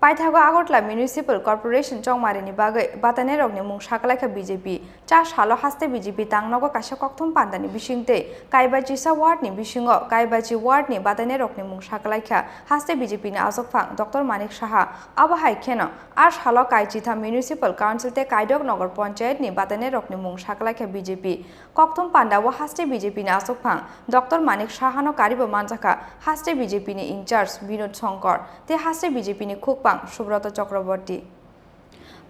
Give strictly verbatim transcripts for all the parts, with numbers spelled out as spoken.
Paithago Agartala Municipal Corporation chongmarini bagwi batainairokni mung sakalaikha B J P. Cha salo haste B J P tangnogo kaisa kokthum pandani bisingtwi kaiba chisa ward ni bisingo kaiba chi ward ni batainairokni mung sakalaikha haste B J P ni achukphang Doctor Manik Saha. Abo hai kheno a salo Kaichitham Municipal Council tei Kaidok Nagar Panchayat ni batainairokni mung sakalaikha B J P. Kokthum pandao haste B J P ni achukphang Doctor Manik Sahano karibo manjakha haste B J P ni in charge Binod Shankar tei haste B J P ni khukpang Subrata Chakraborty.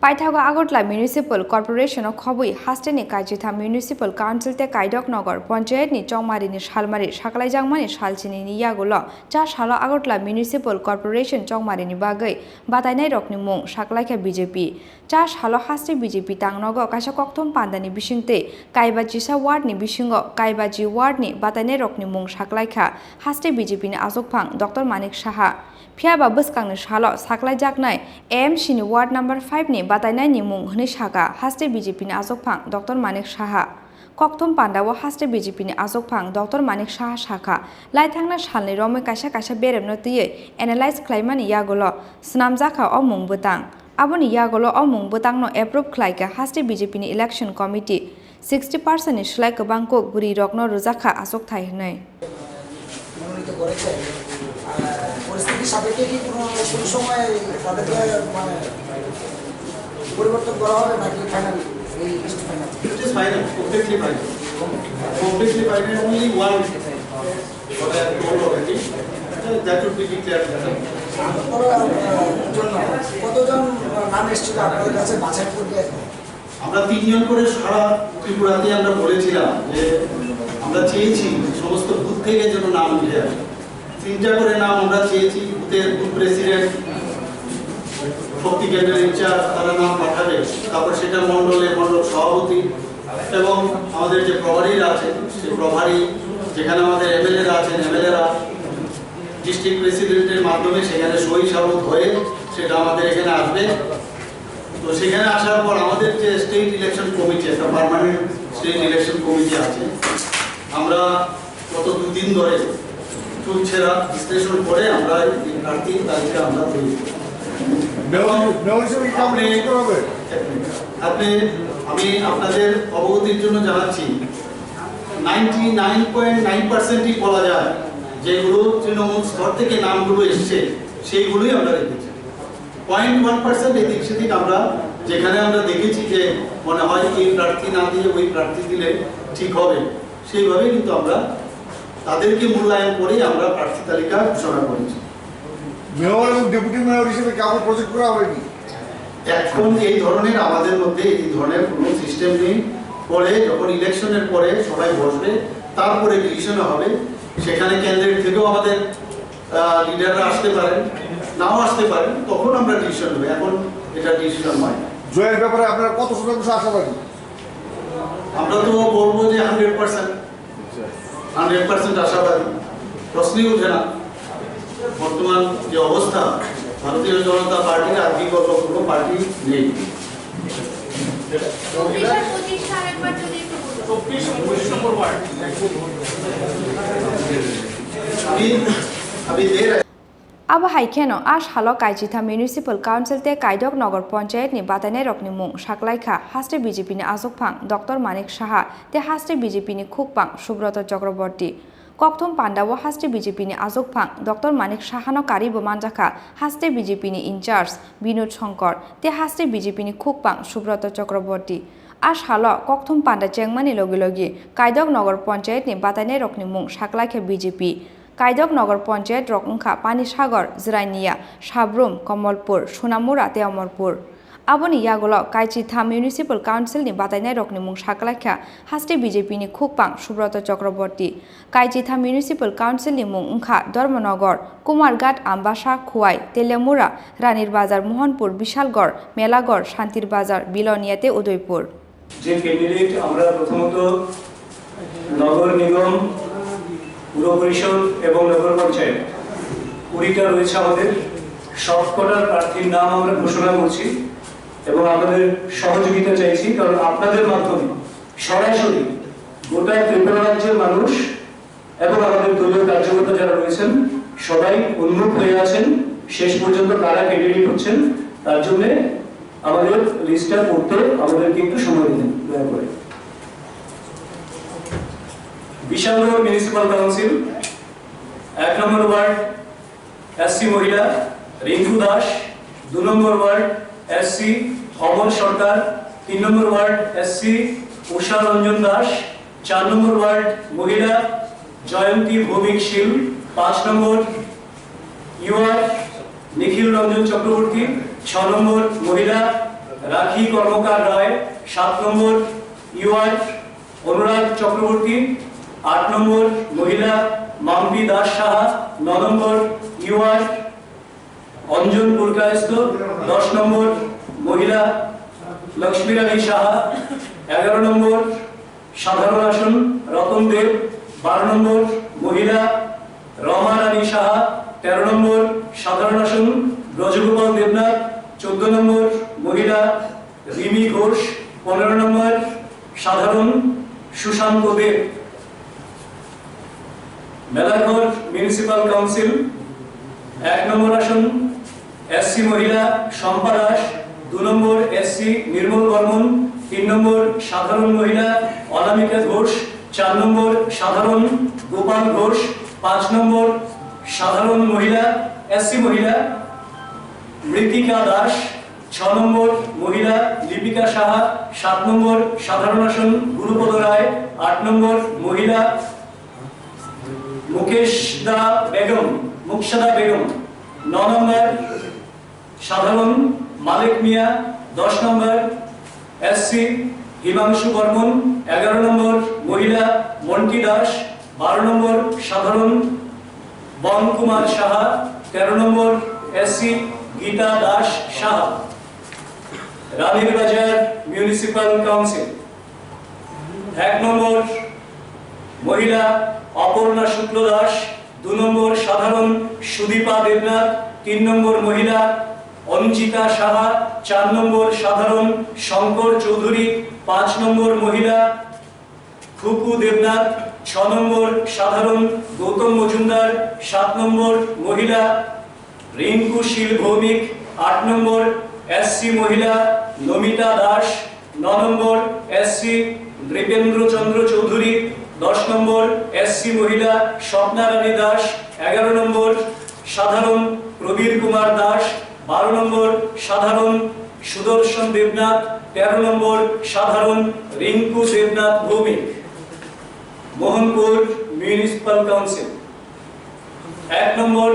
Paithago Agartala Municipal Corporation o khobwi haste ni Kaichitham Municipal Council tei Kaidok Nagar Panchayat ni chongmari ni salmari saklaijakmani salchini ni yagulo cha salo Agartala Municipal Corporation chongmari ni bagwi batainairokni mung saklaikha B J P. Cha salo haste B J P tangnogo kaisa kokthum pandani bisingtwi kaiba chisa ward ni bisingo kaiba chi ward ni batainairokni mung saklaikha haste B J P ni achukphang Doctor Manik Saha. Phiyaba bwskangni salo saklaijaknai A M C ni ward number five ni batainaini mung hwnwi saka haste B J P ni achukphang Doctor Manik Saha. Kokthum pandao haste B J P ni achukphang Doctor Manik Saha sakha, laithangna salni romwi kaisa kaisa beremno twiwi analyze khlaimani yagulo swnamjakha o mung bwtang. Aboni yagulo o mung bwtangno approve khlaikha haste B J P ni election committee. Sixty percent ni slai kwbang kuk bwrwi rokno rwjakha achukthai hwnwi. মনোনীত করেছে। আর পরিস্থিতি সাপেক্ষে কি কোনো, কোনো সময় তাদেরকে মানে পরিবর্তন করা হবে নাকি ফাইনাল, এই list final? It is final, completely final. Completely final, only one, what I have told already, that would be declared final. করার, আহ, জন্য কতজন নাম এসেছিল আপনাদের কাছে বাছাই করবে? আমরা তিনজন করে সারা ত্রিপুরাতে আমরা বলেছিলাম যে আমরা চেয়েছি সমস্ত বুথ থেকে যেন নাম উঠে আসে। তিনটা করে নাম আমরা চেয়েছি, বুথের বুথ প্রেসিডেন্ট, শক্তি কেন্দ্রের ইনচার্জ, তারা নাম পাঠাবে। তারপর সেটা মণ্ডলে মণ্ডল সভাপতি এবং আমাদের যে প্রভারীরা আছেন, সেই প্রভারী, যেখানে আমাদের এমএলএরা আছেন, এমএলএরা, ডিস্ট্রিক্ট প্রেসিডেন্টের মাধ্যমে সেখানে সই সাবুত হয়ে সেটা আমাদের এখানে আসবে। তো সেখানে আসার পর আমাদের যে স্টেট ইলেকশন কমিটি, একটা পার্মানেন্ট স্টেট ইলেকশন কমিটি আছে, আমরা গত দুদিন ধরে চুলছেরা বিশ্লেষণ করে আমরা এই প্রার্থীর তালিকা আমরা তৈরি করি। মেয়র, মেয়র হিসেবে কি কাম আপনি, করতে হবে? এক মিনিট। আপনি, আমি আপনাদের অবগতির জন্য জানাচ্ছি, নাইনটি নাইন পয়েন্ট নাইন পার্সেন্টই বলা যায়, যেগুলো তৃণমূল স্তর থেকে নামগুলো এসছে, সেইগুলোই আমরা রেখেছি। পয়েন্ট ওয়ান পার্সেন্ট এদিক সেদিক আমরা, যেখানে আমরা দেখেছি যে মনে হয় এই প্রার্থী না দিয়ে ওই প্রার্থী দিলে ঠিক হবে, সেইভাবেই কিন্তু আমরা তাদেরকে মূল্যায়ন করেই আমরা প্রার্থী তালিকা ঘোষণা করেছি। মেয়র এবং ডেপুটি মেয়র হিসেবে কাউকে প্রজেক্ট করা হয়নি? এখন এই ধরনের, আমাদের মধ্যে এই ধরনের কোনো সিস্টেম নেই। পরে যখন ইলেকশনের পরে সবাই বসবে, তারপরে ডিসিশন হবে। সেখানে ক্যান্ডিডেট থেকেও আমাদের, আহ, লিডাররা আসতে পারেন, নাও আসতে পারেন, তখন আমরা ডিসিশন নেব। এখন এটা ডিসিশন হয় না। জয়ের ব্যাপারে আপনারা কত শতাংশ আশাবাদী? আমরা তো বলবো যে হান্ড্রেড পার্সেন্ট। হান্ড্রেড পার্সেন্ট আশাবাদী, প্রশ্নই ওঠে না। বর্তমান যে অবস্থা, ভারতীয় জনতা পার্টির আর বিকল্প কোনো পার্টি নেই। চব্বিশ আর পঁচিশ আর একবার যদি একটু বলুন। চব্বিশ, পঁচিশ নম্বর ওয়ার্ড। আমি, আমি দের Abo hai kheno a salo Kaichitham Municipal Council tei Kaidok Nagar Panchayat ni batainairokni mung saklaikha haste B J P ni achukphang Doctor Manik Saha tei haste B J P ni khukpang Subrata Chakraborty. Kokthum pandao haste B J P ni achukphang Doctor Manik Sahano karibo manjakha haste B J P ni in charge Binod Shankar tei haste B J P ni khukpang Subrata Chakraborty. A salo kokthum panda chengmani logi logi Kaidok Nagar Panchayat ni batainairokni mung saklaikha B J P. Kaidok Nagar Panchayat rok wngkha Panisagar, Jirania, Sabrum, Kamalpur, Sonamura tei Amarpur. Aboni yagulo Kaichitham Municipal Council ni batainairokni mung saklaikha haste B J P ni khukpang Subrata Chakraborty. Kaichitham Municipal Council ni mung wngkha Dharmanagar, Kumarghat, Ambasa, Khowai, Teliamura, Ranir Bazar, Mohanpur, Bishalgarh, Melagarh, Shantir Bazar, Bilonia tei Udaipur. যে ক্যান্ডিডেট আমরা প্রথমত নগর নিগম, পুর পরিষদ এবং নগর পঞ্চায়েত, কুড়িটা রয়েছে আমাদের, সবকটার প্রার্থীর নাম আমরা ঘোষণা করছি এবং আপনাদের সহযোগিতা চাইছি, কারণ আপনাদের মাধ্যমে সরাসরি গোটা ত্রিপুরা রাজ্যের মানুষ এবং আমাদের দলীয় কার্যকর্তা যারা রয়েছেন, সবাই উন্মুখ হয়ে আছেন শেষ পর্যন্ত কারা ক্যান্ডিডেট হচ্ছেন, তার জন্য আমাদের লিস্টটা করতে আমাদেরকে একটু সময় দিন, দয়া করে। বিশালগড় মিউনিসিপ্যাল কাউন্সিল, এক নম্বর ওয়ার্ড, এসসি মহিলা রিঙ্কু দাস, দুই নম্বর ওয়ার্ড, এসসি অমল সরকার, তিন নম্বর ওয়ার্ড, এসসি উষা রঞ্জন দাস, চার নম্বর ওয়ার্ড, মহিলা জয়ন্তী ভৌমিক শীল, পাঁচ নম্বর ইউআর নিখিল রঞ্জন চক্রবর্তী, ছ নম্বর মহিলা রাখি কর্মকার রায়, সাত নম্বর ইউআর অনুরাগ চক্রবর্তী, আট নম্বর মহিলা মাম্পি দাস সাহা, ন নম্বর ইউআর অঞ্জন পুরকায়স্থ, দশ নম্বর মহিলা লক্ষ্মী রানী সাহা, এগারো নম্বর সাধারণ আসন রতন দেব, বারো নম্বর মহিলা রমা রানী সাহা, তেরো নম্বর সাধারণ আসন ব্রজগোপাল দেবনাথ, চোদ্দ নম্বর মহিলা রিমি ঘোষ, পনেরো নম্বর সাধারণ সুশান্ত দেব। মেলাঘর মিউনিসিপ্যাল কাউন্সিল, এক নম্বর আসন এসসি মহিলা শম্পা দাস, দুই নম্বর এসসি নির্মল বর্মন, তিন নম্বর সাধারণ মহিলা অনামিকা ঘোষ, চার নম্বর সাধারণ গোপাল ঘোষ, পাঁচ নম্বর সাধারণ মহিলা, এসসি মহিলা মৃতিকা দাস, ছ নম্বর মহিলা লিপিকা সাহা, সাত নম্বর সাধারণ আসন গুরুপদ রায়, আট নম্বর মহিলা মুকেশদা বেগম, মুকসাদা বেগম, ন নম্বর সাধারণ মালিক মিয়া, দশ নম্বর এসসি হিমাংশু বর্মন, এগারো নম্বর মহিলা মন্টি দাস, বারো নম্বর সাধারণ বন কুমার সাহা, তেরো নম্বর এসসি গীতা দাস সাহা। রানীর বাজার মিউনিসিপ্যাল কাউন্সিল, এক নম্বর মহিলা অপর্ণা শুক্ল দাস, দুই নম্বর সাধারণ সুদীপা দেবনাথ, তিন নম্বর মহিলা অঞ্জিতা সাহা, চার নম্বর সাধারণ শঙ্কর চৌধুরী, পাঁচ নম্বর মহিলা খুকু দেবনাথ, ছ নম্বর সাধারণ গৌতম মজুমদার, সাত নম্বর মহিলা রিঙ্কু শীল ভৌমিক, আট নম্বর এসসি মহিলা নমিতা দাস, ন নম্বর এসসি নৃপেন্দ্র চন্দ্র চৌধুরী, দশ নম্বর এসসি মহিলা স্বপ্না রানী দাস, এগারো নম্বর সাধারণ প্রবীর কুমার দাস, বারো নম্বর সাধারণ সুদর্শন দেবনাথ, তেরো নম্বর সাধারণ রিঙ্কু দেবনাথ ভৌমিক। মোহনপুর মিউনিসিপ্যাল কাউন্সিল, এক নম্বর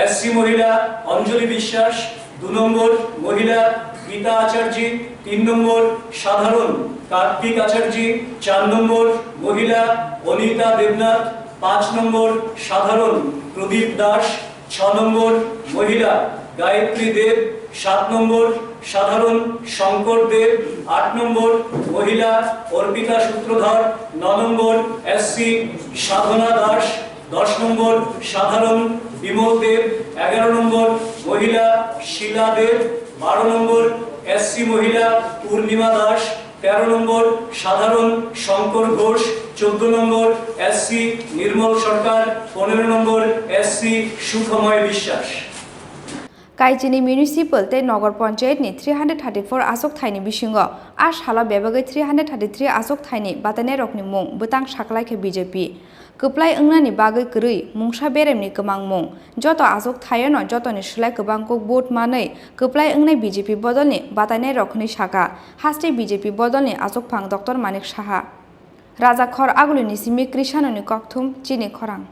এসসি মহিলা অঞ্জলি বিশ্বাস, দুই নম্বর মহিলা গীতা আচার্য, তিন নম্বর সাধারণ কার্তিক আচার্য, চার নম্বর মহিলা অনিতা দেবনাথ, পাঁচ নম্বর সাধারণ প্রদীপ দাস, ছ নম্বর মহিলা গায়ত্রী দেব, সাত নম্বর সাধারণ শঙ্কর দেব, আট নম্বর মহিলা অর্পিতা সূত্রধর, ন নম্বর এসসি সাধনা দাস, দশ নম্বর সাধারণ বিমল দেব, এগারো নম্বর মহিলা শিলা দেব, বারো নম্বর এসসি মহিলা পূর্ণিমা দাস, তেরো নম্বর সাধারণ শঙ্কর ঘোষ, চোদ্দ নম্বর এসসি নির্মল সরকার, পনেরো নম্বর এসসি সুখময় বিশ্বাস। Kaichini municipal tei nogar panchayat ni three hundred thirty four achuk thaini bisingo a salo bebagwi three hundred thirty three achuk thaini batainairokni mung bwtang saklaikha B J P. Kwplai wngnani bagwi kwrwi mungsa beremni kwmangmung. Joto achuk thaiono jotoni slai kwbang kuk vote manwi kwplai wngnai B J P bodolni batainairok hwnwi sakha haste B J P bodolni achukphang Doctor Manik Saha. Rajakhor Agulini simi Krishanoni kokthum chini khorang.